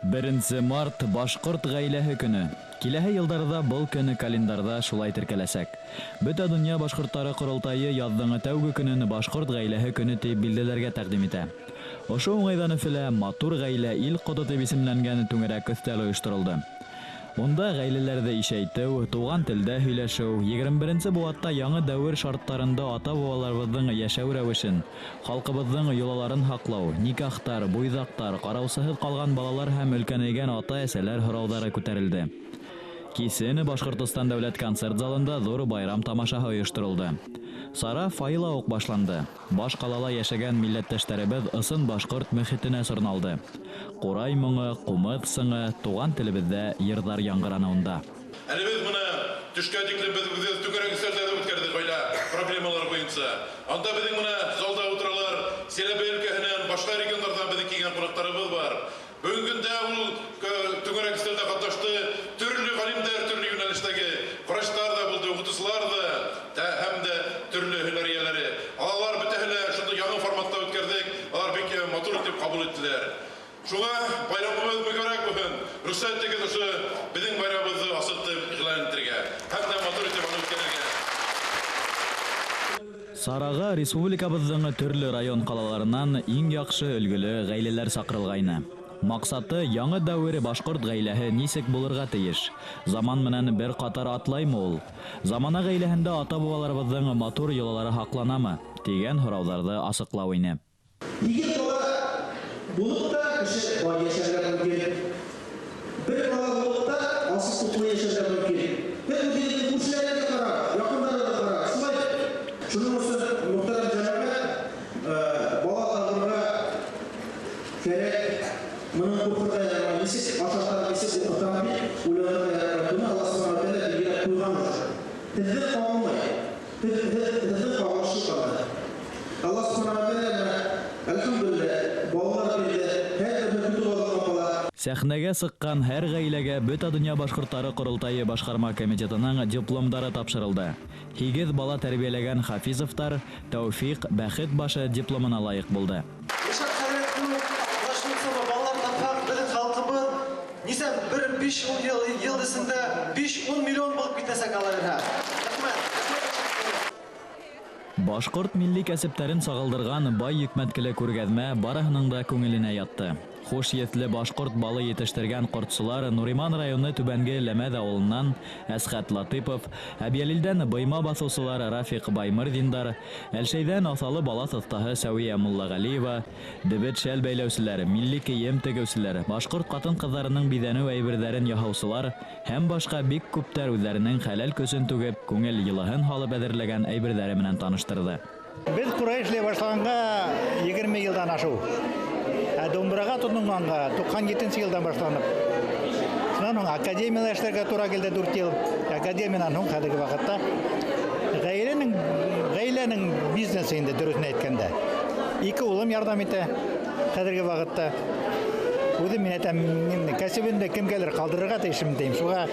Беренсе март, башҡорт ғаиләһе көнө. Киләһе йылдарҙа был көн календарҙа шулай теркәләсәк. Бөтә донъя башҡорттары ҡоролтайы яҙҙың тәүге көнөн башҡорт ғаиләһе көнө тип билдәләргә тәҡдим итә. Ошо уңайҙан Өфөлә «Матур ғаилә — ил ҡото» тип исемләнгән түңәрәк өҫтәл ойошторолдо. Унда ғаиләләрҙе ишәйтеү, туған телдә һөйләшеү, 21-нсе быуатта яңы дәүер шарттарында ата-бабаларыбыҙҙың йәшәү рәүешен, халҡыбыҙҙың йолаларын һаҡлау, никахтар, буйҙаҡтар, ҡараусыһыҙ ҡалған балалар һәм өлкәнәйгән ата-әсәләр һорауҙары күтәрелде. Кисен Башҡортостан дәүләт концерт залында ҙур байрам тамашаһы ойошторолдо. Сара файла уҡ башланды. Баш ҡалала йәшәгән милләттәштәребеҙ ысын башҡорт мөхитенә сорналды. Ҡурай моңо, ҡумыҙ сыңы, туған телебеҙҙә йырҙар яңғыраны унда. Әле беҙ бына төшкә тиклем беҙ үҙебеҙ түңәрәк өҫтәлдәрҙе үткәрҙек ғаилә проблемалары буйынса. Анда беҙҙең бына залда ултыралар, Силәбе өлкәһенән, башҡа региондарҙан беҙҙең килгән ҡунаҡтарыбыҙ бар. Бөгөнгө көндә ул түңәрәк өҫтәлдә ҡатнашты төрлө ғалимдар, төрлө йүнәлештәге врачтар ҙа булды, уҡытыусылар ҙа һәм дә төрлө һөнәр эйәләре. Алар бөтәһе лә шундай яңы форматта үткәрҙек, алар бик матур итеп ҡабул иттеләр. Шуға байрамыбыҙ мөбәрәк булһын. Рөхсәт итегеҙ ошо беҙҙең байрамыбыҙҙы асыҡ итеп иғлан итергә һәм дә матур итеп аны үткәрергә. Сараға республикабыҙҙың төрлө район ҡалаларынан иң яҡшы өлгөлө ғаиләләр саҡырылғайны. Маҡсаты яңы дәүер башҡорт ғаиләһе нисек булырға тейеш? Заман менән бер ҡатар атлаймы ул? Замана ғаиләһендә ата-бабаларыбыҙҙың матур йолалары һаҡланамы? Тигән һорауҙарҙы асыҡлау ине. Ике бала булып та кеше бай йәшәргә мөмкин. Бер бала булып та асыҡ туҡлы йәшәргә мөмкин. Һеҙ үҙегеҙҙең күршеләрегеҙгә ҡарағыҙ, яҡындарығыҙға ҡарағыҙ. Шулай. Шуның өсөн, мөхтәрәм җәмәғәт, бала табырға кәрәк. Моны ҡурҡырға ярамай. Нисек ашатам, нисек уҡытам дип уйланырға ярамай. Быны Аллаһ Субханаһу ва Тәғәлә билгеләп ҡуйған уже. Һеҙҙең ҡағылмай. Һеҙҙең ҡағылышы ҡалды. Аллаһ Субханаһу ва Тәғәлә менә, әлхәмдүлилләһ, балалар бирҙе. Һәр береһе көтөп алған бала. Сәхнәгә сыҡҡан һәр ғаиләгә Бөтә донъя башҡорттары ҡоролтайы башҡарма комитетының дипломдары тапшырылды. 8 бала тәрбиәләгән Хафизовтар Тәүфиҡ бәхет башы дипломына лайыҡ булды. Ишак хәҙрәт кеүек балалар тапһаҡ, беҙҙең халҡыбыҙ нисә бер 5-10 йыл эсендә 5-10 миллион булып китәсәк алар. Рәхмәт. Башҡорт милли кәсептәрен сағылдырған бай йөкмәткеле күргәҙмә барыһының да күңеленә ятты. Хуш еҫле башҡорт балы етештергән ҡортсолар Нуриман районы Түбәнге Ләмәҙ ауылынан Әсхәт Латыпов, Әбйәлилдән быйма баҫыусылар Рафиҡ Баймырҙиндар, Әлшәйҙән аҫалы балаҫ оҫтаһы Сәүиә Муллағәлиева, дебет шәл бәйләүселәр, милли кейем тегеүселәр, башҡорт ҡатын-ҡыҙҙарының биҙәнеү әйберҙәрен яһаусылар һәм башҡа бик күптәр үҙҙәренең хәләл көсөн түгеп, күңел йылыһын һалып әҙерләгән әйберҙәре менән таныштырҙы. Беҙ ҡурай эшләй башлағанға 20 йылдан ашыу. Ә домбыраға тотонғанға 97 йылдан башланып. Шунан һуң академияла эшләргә тура килде 4 йыл. Академиянан һуң хәҙерге ваҡытта ғаиләнең бизнесы инде дөрөҫөн әйткәндә. Ике улым ярҙам итә хәҙерге ваҡытта. Үҙем мин әйтәм, кәсебемде кемгәлер ҡалдырырға тейешмен тейем. Шуға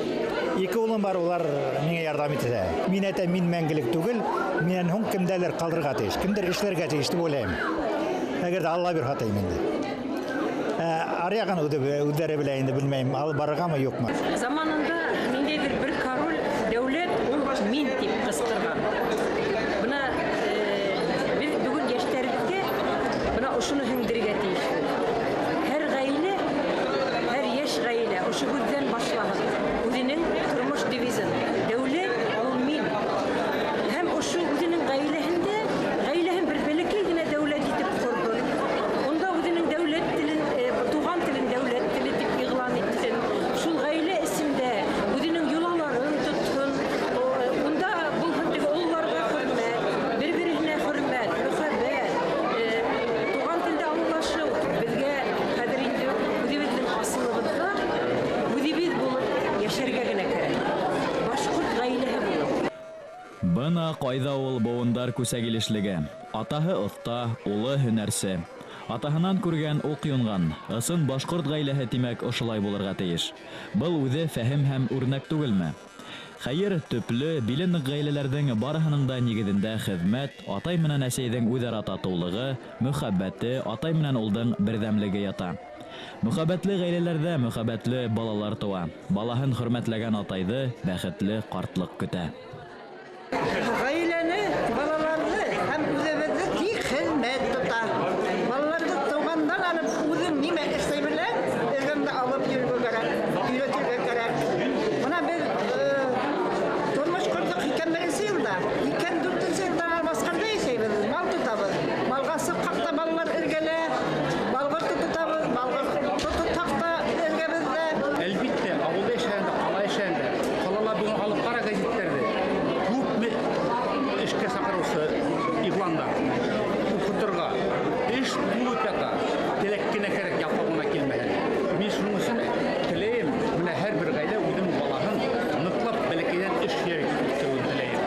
ике улым бар, улар миңә ярҙам итә. Мин әйтәм, мин мәңгелек түгел, минән һуң кемдәлер ҡалдырырға тейеш, кемдер эшләргә тейеш тип уйлайым. Әгәр ҙә Алла бирһә тейем инде. Аръяғын үҙҙәре белә инде, белмәйем, алып барырғамы, юҡмы. Заманында ниндәйҙер бер король дәүләт ул мин тип ҡысҡырған. Бына беҙ бөгөн йәштәребеҙгә бына ошоно һеңдерергә тейешбеҙ. Һәр ғаилә, һәр йәш ғаилә ошо һүҙҙән башлаһын. Үҙенең тормош девизын. Дәүләт ул мин. Һәм ошо үҙенең ғаиләһендә, ғаиләһен бер бәләкәй генә дәүләт итеп ҡорҙо. Унда үҙенең дәүләт телен, туған телен дәүләт теле тип иғлан итһен. Шул ғаилә эсендә үҙенең йолаларын тотһон. Унда булһын теге ололарға хөрмәт, бер-береһенә хөрмәт, мөхәббәт, туған телдә аңлашыу. Беҙгә хәҙер инде үҙебеҙҙең асылыбыҙға үҙебеҙ булып йәшәргә генә кәрәк. Башҡорт ғаиләһе булып. Бына ҡайҙа ул быуындар күсәгилешлеге. Атаһы оҫта, улы һөнәрсе. Атаһынан күргән уҡ юнған. Ысын башҡорт ғаиләһе тимәк ошолай булырға тейеш. Был үҙе фәһем һәм үрнәк түгелме? Хәйер, төплө, биле ныҡ ғаиләләрҙең барыһының да нигеҙендә хеҙмәт, атай менән әсәйҙең үҙ-ара татыулығы, мөхәббәте, атай менән улдың берҙәмлеге ята. Мөхәббәтле ғаиләләрҙә мөхәббәтле балалар тыуа. Балаһын хөрмәтләгән атайҙы бәхетле ҡартлыҡ көтә. Ғаиләне, балаларҙы һәм үҙебеҙҙе тик хеҙмәт тота. Балаларҙы тыуғандан алып үҙең нимә эшләй беләң, эргәңдә алып йөрөргә кәрәк, өйрәтергә кәрәк. Бына беҙ тормош ҡорҙоҡ 2001 йылда, 2004 йылда Басҡарҙа йәшәйбеҙ, мал тотабыҙ. Малға сыҡһаҡ та балалар эргәлә, балғырты тотабыҙ, балғырты тотһаҡ та эргәбеҙҙә. Әлбиттә, ауылда йәшәгәндә, ҡала йәшәгәндә, ҡалала бөгөн алып ҡара гәзиттәрҙе, күпме эшкә саҡырыусы иғландар, уҡытырға, эш тулып ята, теләк кенә кәрәк, ялҡау ғына килмәһен. Мин шуның өсөн теләйем, менә һәр бер ғаилә үҙенең балаһын ныҡлап бәләкәйҙән эш һөйәргә үҫтереүен теләйем.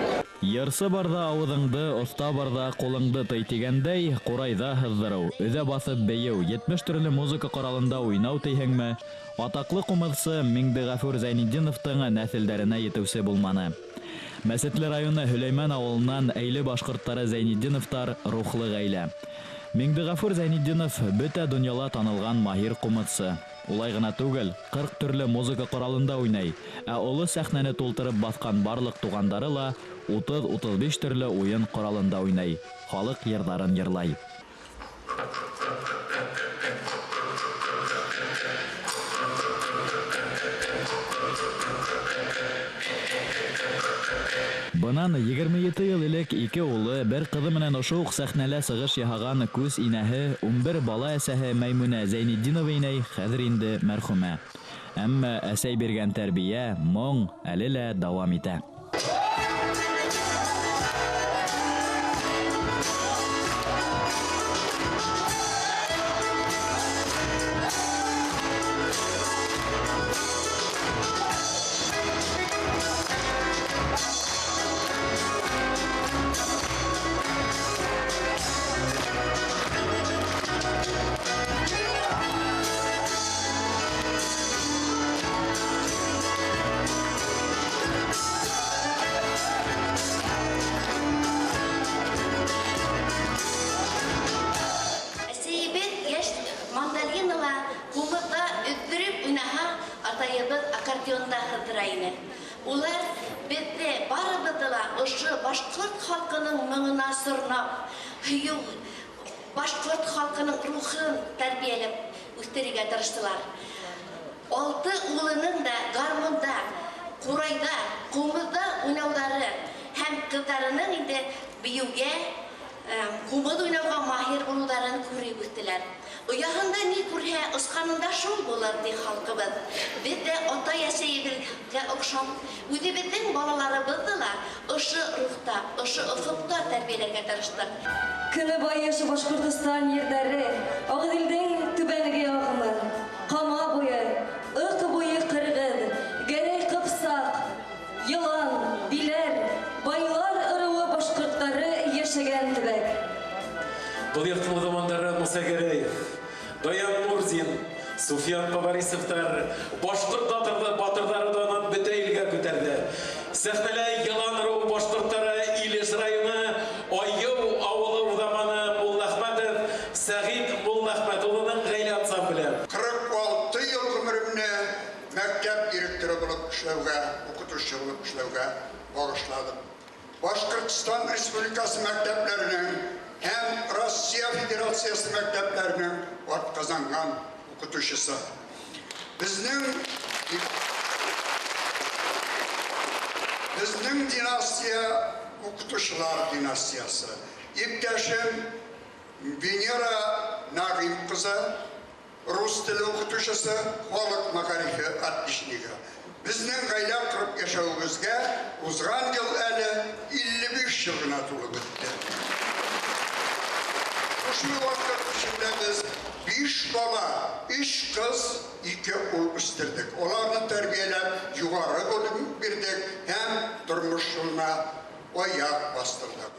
Йырсы барҙа ауыҙыңды, оҫта барҙа ҡулыңды тый тигәндәй, ҡурайҙа һыҙҙырыу, өҙә баҫып бейеү, 70 төрлө музыка ҡоралында уйнау тиһеңме? Атаҡлы ҡумыҙсы Миңдеғәфүр Зәйнетдиновтың нәҫелдәренә етеүсе булманы. Мәсетле районы Һөләймән ауылынан Әйле башҡорттары Зәйнетдиновтар рухлы ғаилә. Миңдеғәфүр Зәйнетдинов бөтә донъяла танылған маһир ҡумыҙсы. Улай ғына түгел, 40 төрлө музыка ҡоралында уйнай, ә оло сәхнәне тултырып баҫҡан барлыҡ туғандары ла 30-35 төрлө уйын ҡоралында уйнай, халыҡ йырҙарын йырлай. Бынан 27 йыл элек ике улы, бер ҡыҙы менән ошо уҡ сәхнәлә сығыш яһаған күс инәһе, 11 бала әсәһе Мәймүнә Зәйнетдинова инәй хәҙер инде мәрхүмә. Әммә әсәй биргән тәрбиә, моң әле лә дауам итә. Аккордеонда һыҙҙыра ине. Улар беҙҙе барыбыҙҙы ла ошо башҡорт халҡының моңона сорнап, һөйөү, башҡорт халҡының рухын тәрбиәләп үҫтерергә тырыштылар. 6 улының да гармунда, ҡурайҙа, ҡумыҙҙа уйнауҙары һәм ҡыҙҙарының инде бейеүгә, ҡумыҙ уйнауға маһир булыуҙарын күреп үҫтеләр. Ояһында ни күрһә, осҡанында шул булыр, ти халҡыбыҙ. Беҙ ҙә атай-әсәйебеҙгә оҡшап, үҙебеҙҙең балаларыбыҙҙы ла ошо рухта, ошо офоҡта тәрбиәләргә тырыштыҡ. Көнө байыш Башҡортостан ерҙәре, Ағиҙелдең түбәнге ағымы, Ҡама буйы, Ыҡ буйы ҡырғыҙ, Гәрәй ҡыпсаҡ, Йылан, Биләр, Байлар ырыуы башҡорттары йәшәгән төбәк. Был йорттоң уҙамандары Муса Гәрәев, Даян Мурзин, Суфиян Поварисовтар башҡорт батырҙары данын бөтә илгә күтәрҙе. Сәхнәлә Йылан ырыуы башҡорттары Илеш районы Айыу ауылы уҙаманы Муллахмәтов Сәғит Муллахмәт улының ғаилә ансамбле. 46 йыл ғүмеремде мәктәп директоры булып эшләүгә, уҡытыусы булып эшләүгә бағышланым. Башҡортостан Республикасы мәктәптәренең һәм Россия Федерациясы мәктәптәренең атҡазанған уҡытыусыһы. Беҙҙең династия уҡытыусылар династиясы. Иптәшем Венера Нағим ҡыҙы, рус теле уҡытыусыһы, халыҡ мәғарифы отличнигы. Беҙҙең ғаилә ҡороп йәшәүебеҙгә уҙған йыл әле 55 йыл ғына тулып бөттө. Ошо ваҡыт эсендә беҙ 5 бала, 3 ҡыҙ, 2 ул үҫтерҙек. Уларҙы тәрбиәләп, юғары белем бирҙек һәм тормош юлына аяҡ баҫтырҙыҡ.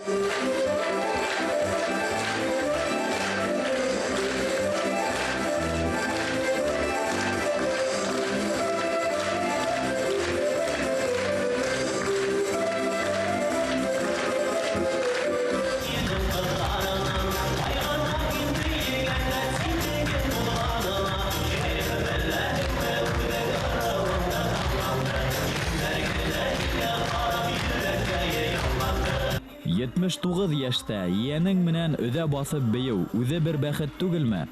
79 йәштә ейәнең менән өҙә баҫып бейеү үҙе бер бәхет түгелме?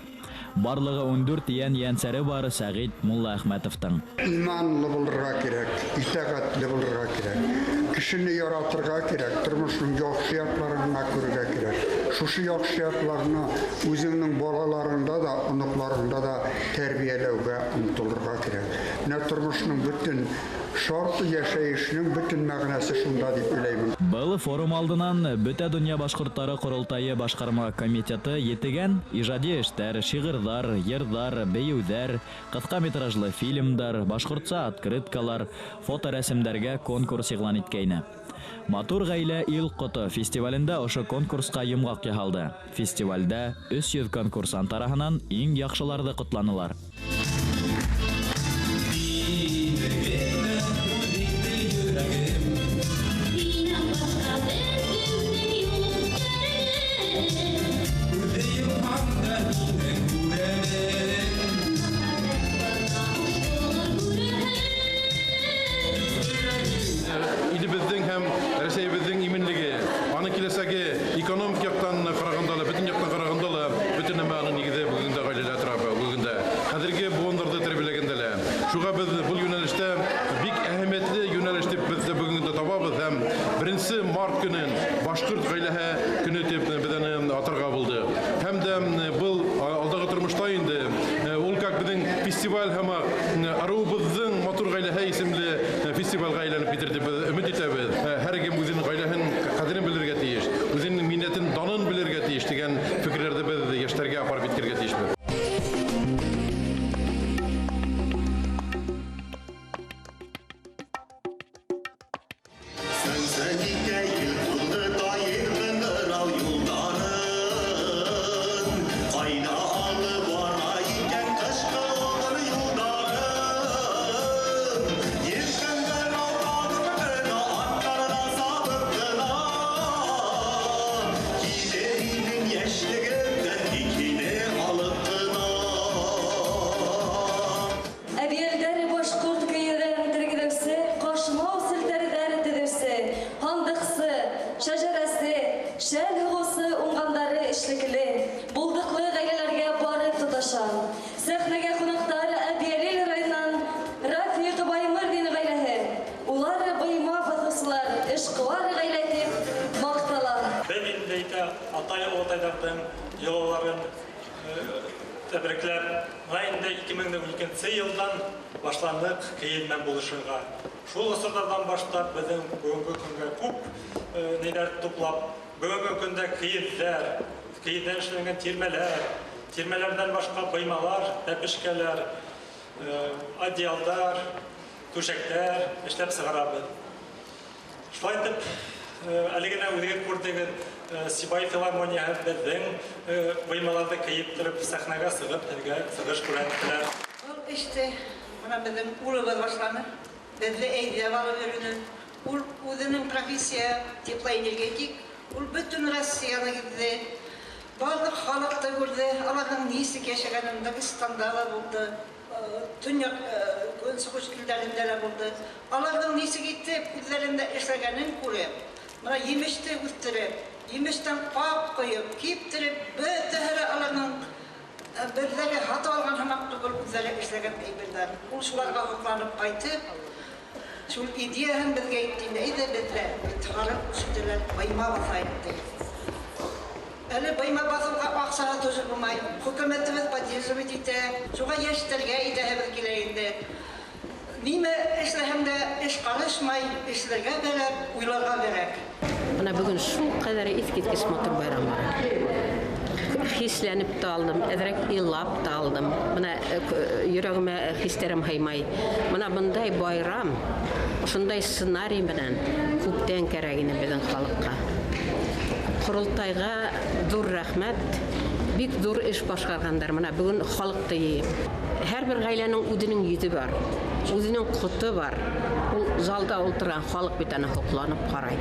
Барлығы 14 ейән ейәнсәре бар Сәғит Муллаәхмәтовтың. Иманлы булырға кирәк, итәғәтле булырға кирәк, кешене яратырға кирәк, тормошның яҡшы яҡларын ғына күрергә кирәк. Шушы яҡшы яҡларны үҙеңнең балаларыңда да, оноҡларыңда да тәрбиәләүгә омтолорға кирәк. Менә тормошның бөтөн шарты, йәшәйешенең бөтөн мәғәнәсе шунда дип уйлаймын. Был форум алдынан Бөтә донъя башҡорттары ҡоролтайы башҡарма комитеты етегән ижади эштәр, шиғырҙар, йырҙар, бейеүҙәр, ҡыҫҡа метражлы фильмдар, башҡортса открыткалар, фоторәсемдәргә конкурс иғлан иткәйне. Матур ғаилә ил ҡото фестивалендә ошо конкурсҡа йомғаҡ яһалды. Фестивалдә 300 конкурсант араһынан иң яҡшыларҙы ҡотланылар. Илебеҙҙең һәм Рәсәйебеҙҙең именлеге, уның киләсәге экономик яҡтан ҡарағанда ла, бөтөн яҡтан ҡарағанда ла, бөтөн нәмә уның нигеҙе бөгөн дә ғаиләлә тора, бөгөн дә. Хәҙерге быуындарҙы тәрбиәләгәндә лә. Шуға беҙ был йүнәлештә бик әһәмиәтле йүнәлеш тип беҙ бөгөн дә табабыҙ һәм 1 март көнөн башҡорт ғаиләһе көнө тип беҙ аны атарға булдыҡ. Һәм дә был алдағы тормошта инде ул как беҙҙең фестиваль һәм арыуыбыҙҙың матур ғаиләһе исемле фестивалгә әйләнеп китер тип беҙ өмөт итәбеҙ. Һәр кем үҙенең ғаиләһен ҡәҙерен белергә тейеш, үҙенең миннәтен, данын белергә тейеш тигән фекерләрҙе беҙ йәштәргә апарып еткерергә тейешбеҙ. Тәбрикләп, мына инде 2012 йылдан башландыҡ кейеҙ менән булышырға. Шул осорҙарҙан башлап беҙҙең бөгөнгө көнгә күп нәйҙәр туплап, бөгөнгө көндә кейеҙҙәр, кейеҙҙән эшләнгән тирмәләр, тирмәләрҙән башҡа быймалар, тәпешкәләр, одеялдар, түшәктәр эшләп сығарабыҙ. Шулай итеп, әле генә үҙегеҙ күрҙегеҙ, Сибай филармонияһы беҙҙең быймаларҙы кейеп тороп сәхнәгә сығып һеҙгә сығыш күрһәттеләр. Был эште бына беҙҙең улыбыҙ башланы, беҙҙе әйҙәп алып йөрөнө. Ул үҙенең профессия теплоэнергетик, ул бөтөн Россияны гиҙҙе, барлыҡ халыҡты күрҙе, аларҙың нисек йәшәгәнен Дагестанда ла булды, төньяҡ көнсығыш илдәрендә лә булды. Аларҙың нисек итеп үҙҙәрендә эшләгәнен күреп, бына емеште үҫтереп, емештән ҡап ҡойоп, киптереп, бөтәһе лә аларҙың берҙәре һатып алған һымаҡ түгел, үҙҙәре эшләгән әйберҙәр. Ул шуларға һоҡланып ҡайтып, шул идеяһын беҙгә әйтте инде, әйҙә беҙҙә һарыҡ үрсетәләр, быйма баҫайыҡ ти. Әле быйма баҫыуға аҡсаһы тоже булмай, хөкүмәтебеҙ поддерживать итә, шуға йәштәргә әйтәһебеҙ килә инде. Нимә эшләһәң дә эш ҡарышмай, эшләргә кәрәк, уйларға кәрәк. Бына бөгөн шул ҡәҙәр иҫ киткес матур байрам бара. Хисләнеп тә алдым, әҙерәк илап та алдым. Бына йөрәгемә хистәрем һыймай. Бына бындай байрам, ошондай сценарий менән күптән кәрәк ине беҙҙең халыҡҡа. Ҡоролтайға ҙур рәхмәт, бик ҙур эш башҡарғандар. Бына бөгөн халыҡты йыйып. Һәр бер ғаиләнең үҙенең йөҙө бар, үҙенең ҡото бар. Ул залда ултырған халыҡ бит аны һоҡланып ҡарай.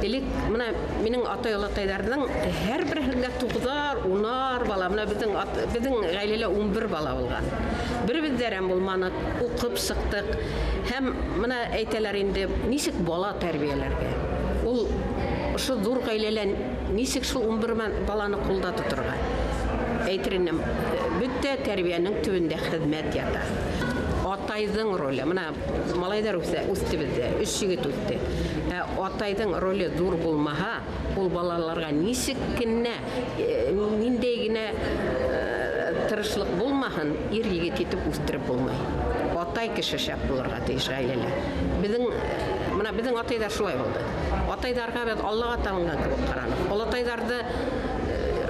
Элек бына минең атай-олатайҙарҙың һәр береһендә 9-ар, 10-ар бала. Бына беҙҙең ғаиләлә 11 бала булған. Беребеҙ ҙә әрәм булманыҡ, уҡып сыҡтыҡ. Һәм бына әйтәләр инде, нисек бала тәрбиәләргә? Ул Ошо ҙур ғаиләлә нисек шул 11 баланы ҡулда тоторға? Әйтер инем, бөтә тәрбиәнең төбөндә хеҙмәт ята. Атайҙың роле, мына малайҙар үҫте беҙҙә, 3 егет үҫте. Ә атайҙың роле ҙур булмаһа, ул балаларға нисек кенә, ниндәй генә тырышлыҡ булмаһын, ир егет итеп үҫтереп булмай. Атай кеше шәп булырға тейеш ғаиләлә. Мына беҙҙең атайҙар шулай булды. Атайҙарға беҙ Аллаға табынған кеүек ҡараныҡ. Олатайҙарҙы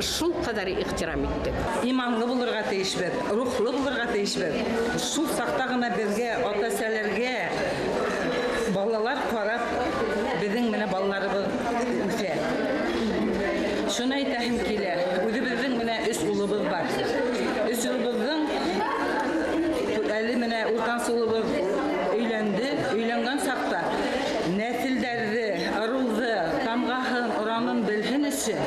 шул ҡәҙәр ихтирам иттек. Иманлы булырға тейешбеҙ, рухлы булырға тейешбеҙ. Шул саҡта ғына беҙгә, ата-әсәләргә балалар ҡарап, беҙҙең менә балаларыбыҙ үҫә. Шуны әйтәһем килә. Үҙебеҙҙең менә 3 улыбыҙ бар. 3 улыбыҙҙың әле менә уртансы улыбыҙ өйләнде. Өйләнгән саҡта нәҫелдәрҙе, ырыуҙы, тамғаһын, оранын белһен өсөн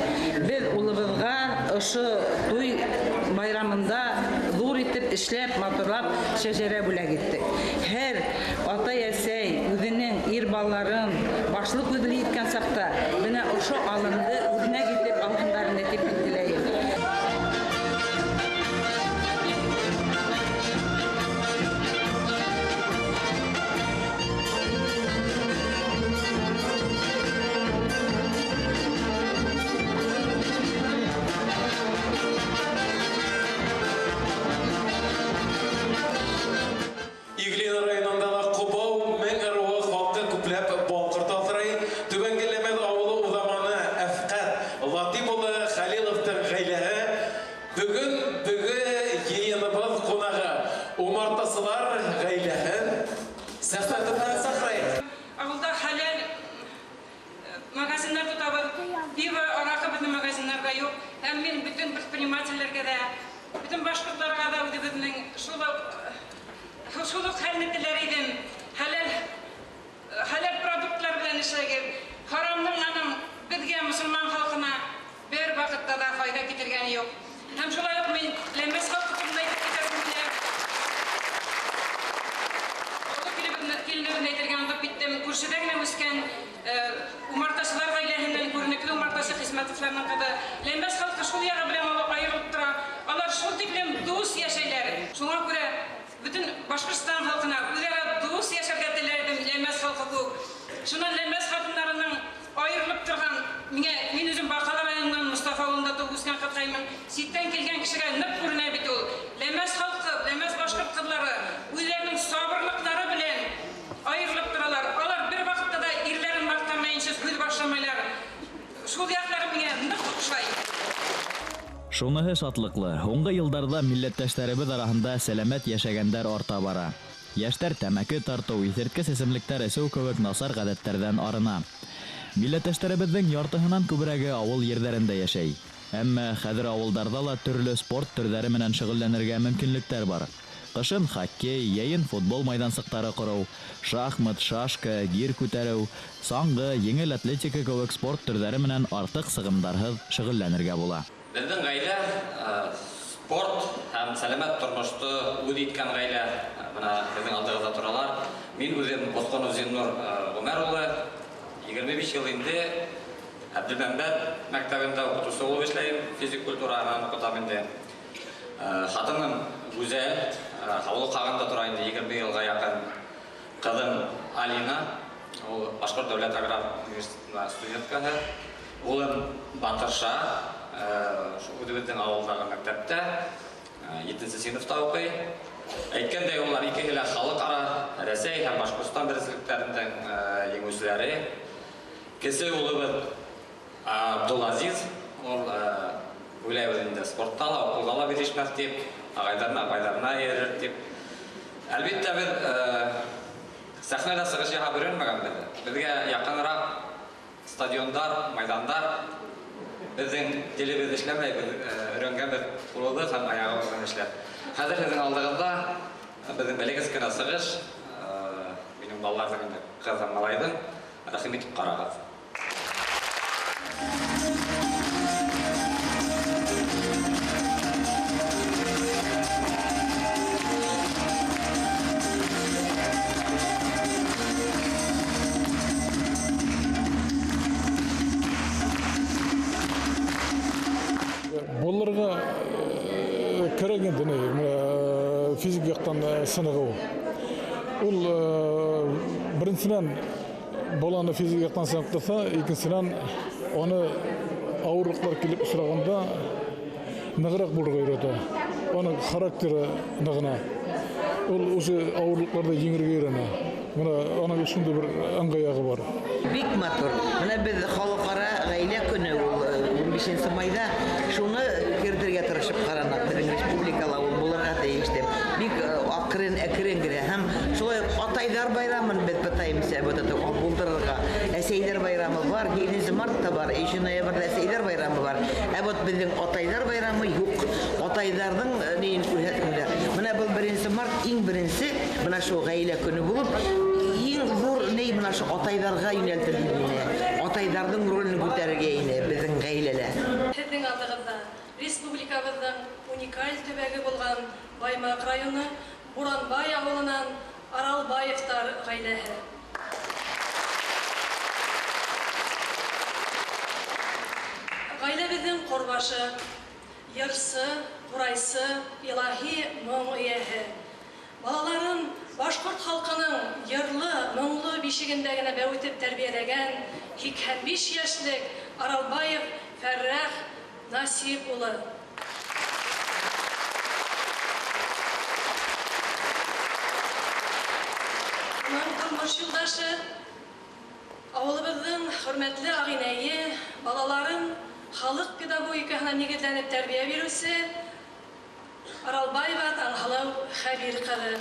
беҙ улыбыҙға ошо туй байрамында ҙур итеп эшләп, матурлап шәжәрә бүләк иттек. Һәр атай-әсәй үҙенең ир балаларын башлы күҙле иткән саҡта бына ошо алымды үрнәк итеп алһындар ине тип теләйем. Иглин районында ла Ҡобау мең ырыуы халҡы күпләп балҡырт аҫрай. Түбәнге Ләмәҙ ауылы уҙаманы Әфҡәт Латип улы Хәлиловтың ғаиләһе бөгөн бөгө йыйыныбыҙ ҡунағы. Умартасылар ғаиләһен сәхнә төбөнән саҡырайыҡ. Ауылда хәләл магазиндар тотабыҙ. Пиво, араҡы беҙҙең магазиндарҙа юҡ. Һәм мин бөтөн предпринимателдәргә ҙә, бөтөн башҡорттарға ҙа үҙебеҙҙең шул уҡ хәлне теләр инем. Хәләл продуктлар белән эшләгеҙ. Харамның аның беҙгә, мосолман халҡына бер ваҡытта ла файҙа китергәне юҡ. Һәм шулай уҡ мин Ләмбәс халҡы турында әйтеп китәсем килә. Оло киленебеҙҙе әйтергә онотоп киттем. Күршедә генә үҫкән умартасылар ғаиләһенән күренекле умартасы Хисмәтовларның ҡыҙы. Ләмбәс халҡы шул яғы белән айырылып тора. Алар шул тиклем дуҫ йәшәйләр. Шуңа күрә бөтөн Башҡортостан халҡына үҙ-ара дуҫ йәшәргә теләр идем, Ләмбәс халҡы кеүек. Шунан Ләмбәс ҡатындарының айырылып торған, мин үҙем Баҡалы районынан Мостафа ауылында тыуып үҫкән ҡыҙғаймын. Ситтән килгән кешегә ныҡ күренә бит ул. Ләмбәс халҡы, Ләмбәс башҡорт ҡыҙлары үҙҙәренең сабырлыҡтары белән айырылып торалар. Алар бер ваҡытта ла ирләрен маҡтамайынса һүҙ башламайлар. Шул яҡтары миңә ныҡ оҡшай. Шуныһы шатлыҡлы, һуңғы йылдарҙа милләттәштәребеҙ араһында сәләмәт йәшәгәндәр арта бара. Йәштәр тәмәке тартыу, иҫерткес эсемлектәр эсеү кеүек насар ғәҙәттәрҙән арына. Милләттәштәребеҙҙең яртыһынан күберәге ауыл ерҙәрендә йәшәй. Әммә хәҙер ауылдарҙа ла төрлө спорт төрҙәре менән шөғөлләнергә мөмкинлектәр бар. Ҡышын хоккей, йәйен футбол майҙансыҡтары ҡороу, шахмат, шашка, гир күтәреү, саңғы, еңел атлетика кеүек спорт төрҙәре менән артыҡ сығымдарһыҙ шөғөлләнергә була. Беҙҙең ғаилә спорт һәм сәләмәт тормошто үҙ иткән ғаилә. Бына беҙҙең алдығыҙҙа торалар. Мин үҙем Босҡонов Зиннур Ғүмәр улы, 25 йыл инде Әбделмәмбәт мәктәбендә уҡытыусы булып эшләйем, физик культуранан уҡытам инде. Хатыным Гүзәл, Һаулыҡ һағында тора инде 20 йылға яҡын. Ҡыҙым Алина, ул Башҡорт дәүләт аграр университетында студенткаһы. Улым Батырша, үҙебеҙҙең ауылдағы мәктәптә, 7-нсе синыфта уҡый. Әйткәндәй, улар икеһе лә халыҡ-ара Рәсәй һәм Башҡортостан беренселектәренең еңеүселәре. Кесе улыбыҙ Абдулазиз, ул уйлайбыҙ инде спортта ла, уҡыуҙа ла бирешмәҫ тип, ағайҙарына, апайҙарына эйәрер тип. Әлбиттә, беҙ сәхнәлә сығыш яһап өйрәнмәгәнбеҙ. Беҙгә яҡыныраҡ стадиондар, майҙандар. Беҙҙең телебеҙ эшләмәй, беҙ өйрәнгәнбеҙ ҡулыбыҙ һәм аяғыбыҙ менән эшләп. Хәҙер һеҙҙең алдығыҙҙа беҙҙең бәләкәс кенә сығыш, минең балаларҙың инде ҡыҙ һәм малайҙың, рәхим итеп ҡарағыҙ. Кәрәк инде, ни, физик яҡтан сынығыу. Ул беренсенән баланы физик яҡтан сыныҡтырса, икенсенән аны ауырлыҡтар килеп осрағанда нығыраҡ булырға өйрәтә. Аның характеры нығына. Ул үҙе ауырлыҡтарҙы еңергә өйрәнә. Бына аның шундай бер ыңғай яғы бар. Бик матур. Бына беҙ халыҡ-ара ғаилә көнө ул 15 майҙа шуны кертергә тырышып ҡараныҡ. Беҙҙең республикала ул булырға тейеш тип. Бик аҡрын, әкрен генә. Һәм шулай уҡ атайҙар байрамын беҙ пытаемся вот это булдырырға. Әсәйҙәр байрамы бар, 7 мартта бар, 3 ноябрҙә әсәйҙәр байрамы бар. Ә вот беҙҙең атайҙар байрамы юҡ. Атайҙарҙың нейен күрһәтмәйҙәр. Бына был 1 март иң беренсе бына шул ғаилә көнө булып, иң ҙур ней бына ошо атайҙарға йүнәлтелде ине. Атайҙарҙың ролен күтәрергә ине беҙҙең ғаиләлә. Һеҙҙең алдығыҙҙа республикабыҙҙың уникаль төбәге булған Баймаҡ районы Буранбай ауылынан Аралбаевтар ғаиләһе. Ғаиләбеҙҙең ҡорбашы, йырсы, ҡурайсы, илаһи моң эйәһе. Балаларын башҡорт халҡының йырлы, моңло бишегендә генә бәүетеп тәрбиәләгән 85 йәшлек Аралбаев Фәррәх Насип улы. Уның тормош юлдашы, ауылыбыҙҙың хөрмәтле ағинәйе, балаларын халыҡ педагогикаһына нигеҙләнеп тәрбиә биреүсе Аралбаева Таңһылыу Хәбир ҡыҙы.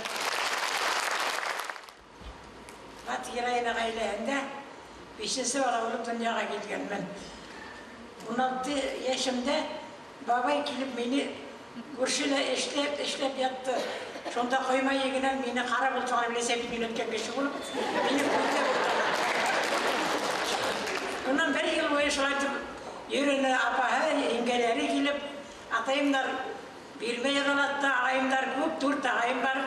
Ват Гирайна ғаиләһендә 5-нсе бала булып донъяға килгәнмен. 16 йәшемдә бабай килеп мине күршелә эшләп, эшләп ятты. Шунда ҡойма егенән мине ҡарап ултырған велосипед өйрәткән кеше булып, мине күтәреп ултырған. Унан бер йыл буйы шулай итеп йөрөнө апаһы, еңгәләре килеп, атайымдар бирмәй яҙалатты, ағайымдар күп, 4 ағайым бар.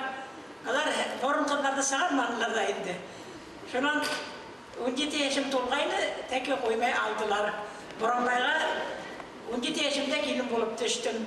Алар борон ҡыҙҙарҙы сығарманылар ҙа инде. Шунан 17 йәшем тулғайны, тәке ҡуймай алдылар. Буранбайға 17 йәшемдә килен булып төштөм.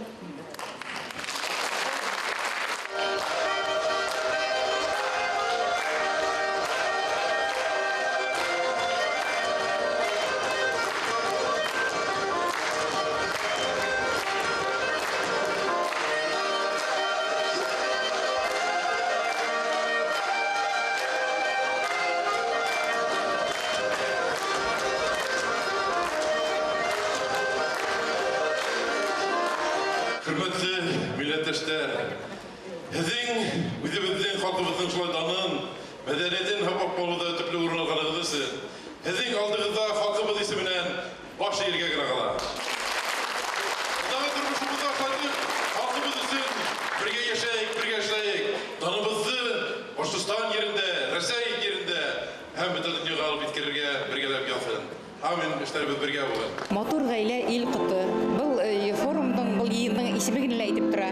Хөрмәтле милләттәштәр, һеҙҙең үҙебеҙҙең халҡыбыҙҙың шулай данын, мәҙәниәтен һаҡлап ҡалыуҙа төплө урын алғанығыҙ өсөн һеҙҙең алдығыҙҙа халҡыбыҙ исеменән баш эйергә генә ҡала. Алдағы тормошобоҙҙа ҡайтып, халҡыбыҙ өсөн бергә йәшәйек, бергә эшләйек. Даныбыҙҙы Башҡортостан ерендә, Рәсәй ерендә һәм бөтә донъяға алып еткерергә бергәләп яҙһын. Амин, эштәребеҙ бергә булһын. Матур ғаилә ил ҡото. Был форумдың, был йыйындың исеме генә лә әйтеп тора.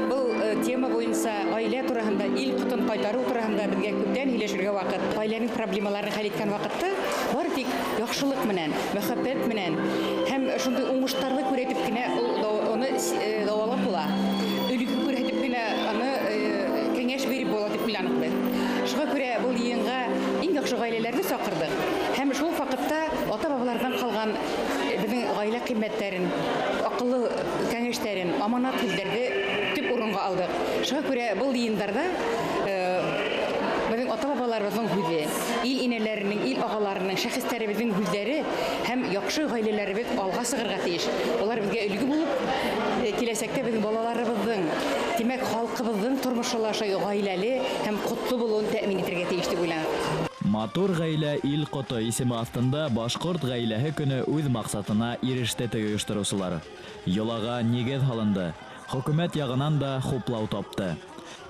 Был тема буйынса ғаилә тураһында, ил ҡотон ҡайтарыу тураһында беҙгә күптән һөйләшергә ваҡыт. Ғаиләнең проблемаларын хәл иткән ваҡытта бары тик яҡшылыҡ менән, мөхәббәт менән һәм шундай уңыштарҙы күрһәтеп кенә уны дауалап була. Өлгө күрһәтеп кенә аны кәңәш биреп була тип уйланыҡ беҙ. Шуға күрә был йыйынға иң яҡшы ғаиләләрҙе саҡырҙыҡ. Һәм шул ваҡытта ата-бабаларҙан ҡалған беҙҙең ғаилә ҡиммәттәрен, аҡыллы кәңәштәрен, аманат һүҙҙәрҙе төп урынға алдыҡ. Шуға күрә был йыйындарҙа беҙҙең ата-бабаларыбыҙҙың һүҙе, ил инәләренең, ил ағаларының, шәхестәребеҙҙең һүҙҙәре һәм яҡшы ғаиләләребеҙ алға сығырға тейеш. Улар беҙгә өлгө булып, киләсәктә беҙҙең балаларыбыҙҙың, тимәк, халҡыбыҙҙың тормошо ла ошо ғаиләле һәм ҡотло булыуын тәьмин итергә тейеш тип уйланыҡ. Матур ғаилә ил ҡото исеме аҫтында башҡорт ғаиләһе көнө үҙ маҡсатына иреште ойоштороусылар. Йолаға нигеҙ һалынды, хөкүмәт яғынан да хуплау тапты.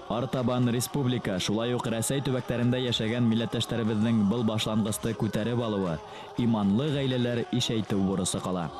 Артабан республика, шулай уҡ Рәсәй төбәктәрендә йәшәгән милләттәштәребеҙҙең был башланғысты күтәреп алыуы, иманлы ғаиләләр ишәйтеү бурысы ҡала.